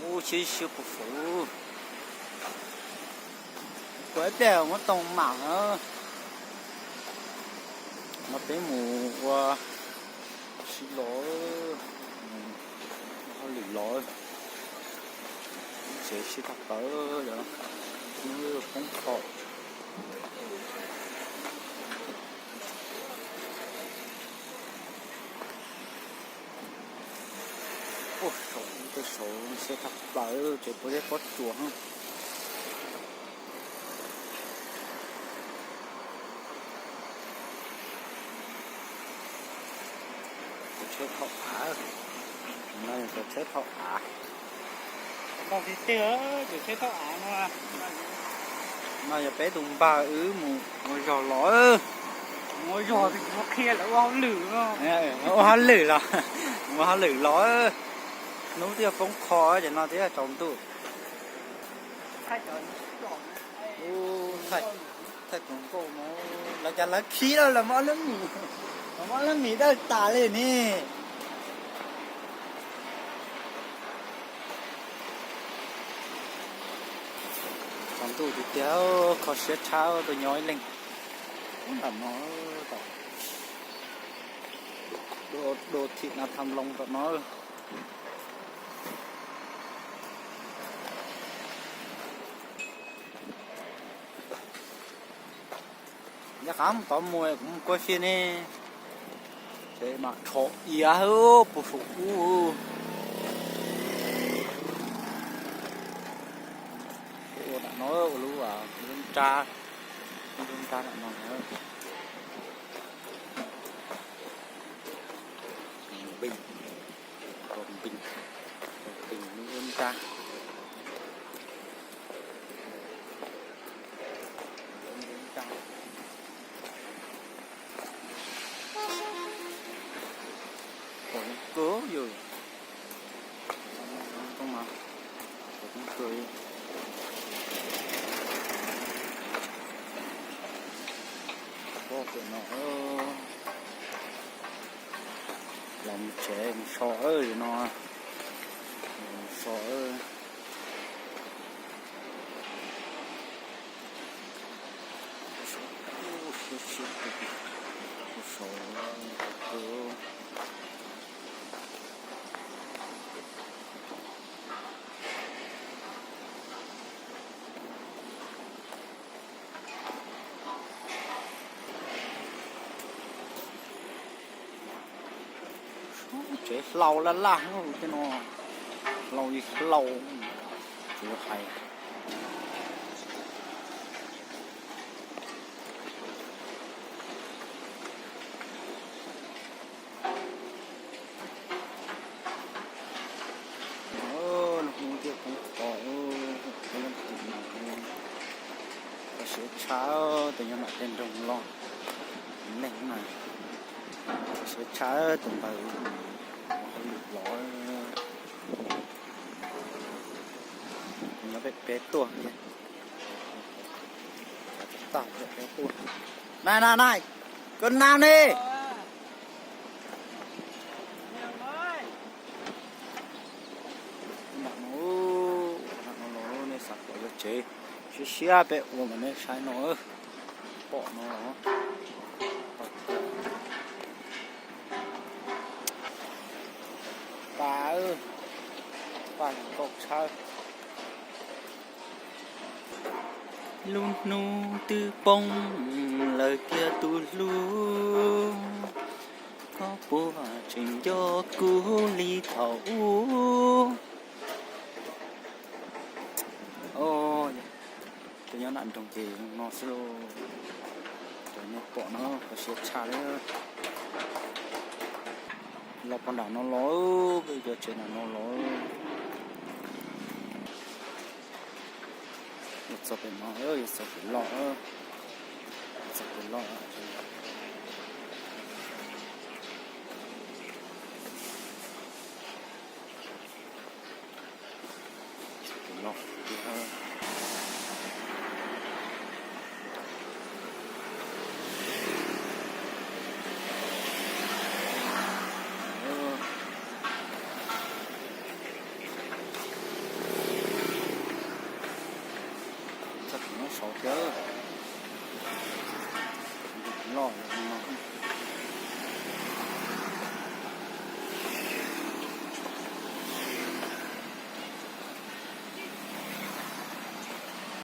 Ub, siab siab puag saud. Kuv ib pliag muab tau mam na. No peb mus ua si los, mus ua hauj lwm los. Tsev siab tag plaws, hnub poob kho. Ua saum tej saud siab tag plaws, tsev pob zeb pob tsuas. Tus tsheb thaum av, no yog tus tsheb thaum av. No yog peb tus npawg wb mus ua zog los. Ua zog qhia lawv ua hauj lwm, ua hauj lwm los, ua hauj lwm los. Hnub twb poob kho ces no twb tsaus ntuj. Thaij tus nkauj no, lawv cas lawv khib lawm, lawv muab lub mis, lawv muab lub mis dawj tas li ne. Tsaus ntuj tiag tiag, kho siab tshaj tus nyob ib leeg. Ub, nram no, đô thị Nam Tham Lông tom no. Nyob qab tod mus kuv mus kuaj fij ne, ces mam rho iav puag saum ub. Ua nram no ua lub, lub nrab, lub nrab nram no. Npis, npis, npis lub nrab. Pom zoo kawg yog, pom zoo kawg. Pom pem no, los mus tsev mus so no, mus so. Tsev hlau laj laj tej no, hlau li hlau, tsis hais. Lub hnub thiaj poob qho, leej twg no kho siab tshaj tus nyob nram tej nroog loj, neeg na, kho siab tshaj tus npawg ua hauj lwm los. Nyob pem peb tuaj thiab, tau pem peb tuaj. Nai, nai, nai, koj nab ne. Nram no, nram no los nej xav pom yog tsev siab siab peb ua mas nej saib no, pom no. Paj, paj zoo nkauj tshaj. Lub hnub twb poob lawm kiag tus hlub, koj puas tseem nco kuv li thaum ub? Tus nyob nram nroog ces no xwb lauj. Cov nej pom no kho siab tshaj li. Los puag nram no los, peb cov tsev nram no los. Yuav txog pem no, yuav txog pem loj, txog pem loj. Cov loj no.